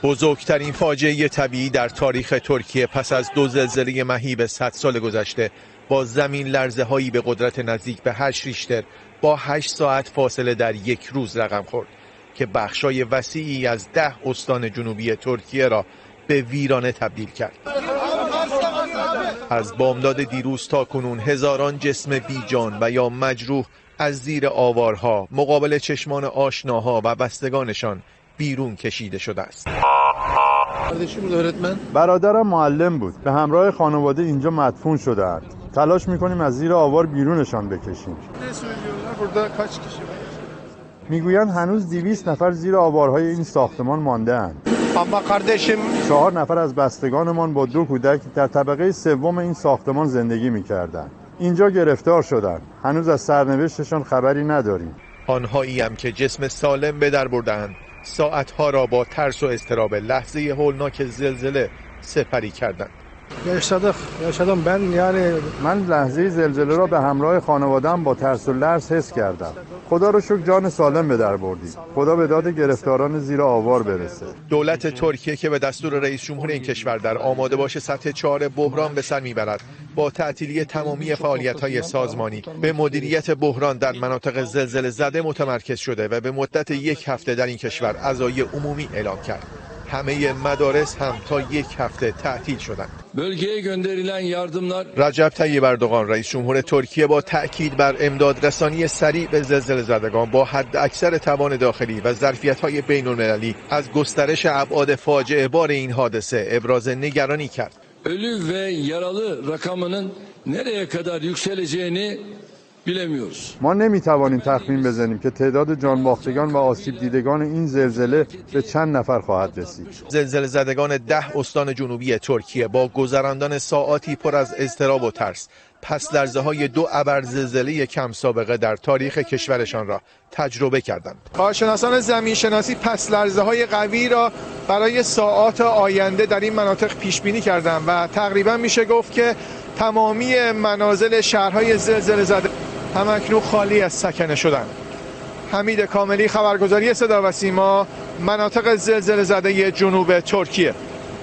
بزرگترین فاجعه طبیعی در تاریخ ترکیه پس از دو زلزله مهیب 100 سال گذشته با زمین لرزه هایی به قدرت نزدیک به 8 ریشتر با 8 ساعت فاصله در یک روز رقم خورد که بخشای وسیعی از 10 استان جنوبی ترکیه را به ویرانه تبدیل کرد. از بامداد دیروز تا کنون هزاران جسم بیجان و یا مجروح از زیر آوارها مقابل چشمان آشناها و بستگانشان بیرون کشیده شده است. برادرم معلم بود. به همراه خانواده اینجا مدفون شده‌اند. تلاش می‌کنیم از زیر آوار بیرونشان بکشیم. میگویند هنوز 200 نفر زیر آوارهای این ساختمان مانده‌اند. 4 نفر از بستگانمان با 2 کودک در طبقه سوم این ساختمان زندگی می‌کردند. اینجا گرفتار شدند. هنوز از سرنوشتشان خبری نداریم. آنهایی هم که جسم سالم به در بردند ساعتها را با ترس و اضطراب لحظه هولناک زلزله سپری کردند. من لحظه زلزله را به همراه خانواده‌ام با ترس و لرز حس کردم. خدا رو شکر جان سالم به در بردیم. خدا به داد گرفتاران زیر آوار برسه. دولت ترکیه که به دستور رئیس جمهور این کشور در آماده باش سطح 4 بحران به سر میبرد، با تعطیلی تمامی فعالیت‌های سازمانی به مدیریت بحران در مناطق زلزله زده متمرکز شده و به مدت 1 هفته در این کشور عزای عمومی اعلام کرد. همه مدارس هم تا 1 هفته تعطیل شدند. رجب طیب اردوغان رئیس جمهور ترکیه با تأکید بر امداد رسانی سریع به زلزله زدگان با حد اکثر توان داخلی و ظرفیت‌های بین‌المللی از گسترش ابعاد فاجعه بار این حادثه ابراز نگرانی کرد. Ölü ve yaralı rakamının nereye kadar yükseleceğini bilemiyoruz. ما نمیتوانیم تخمین بزنیم که تعداد جانباختگان و آسیب دیدگان این زلزله به چند نفر خواهد رسید. زلزله زدگان 10 استان جنوبی ترکیه با گذراندن ساعاتی پر از اضطراب و ترس پس لرزه‌های 2 ابر زلزله کم سابقه در تاریخ کشورشان را تجربه کردند. کارشناسان زمین شناسی پس لرزه‌های قوی را برای ساعات آینده در این مناطق پیش بینی کردند و تقریبا میشه گفت که تمامی منازل شهرهای زلزله زده همکنون خالی از سکنه شدند. حمید کاملی، خبرگزاری صدا و سیما، مناطق زلزله زده جنوب ترکیه.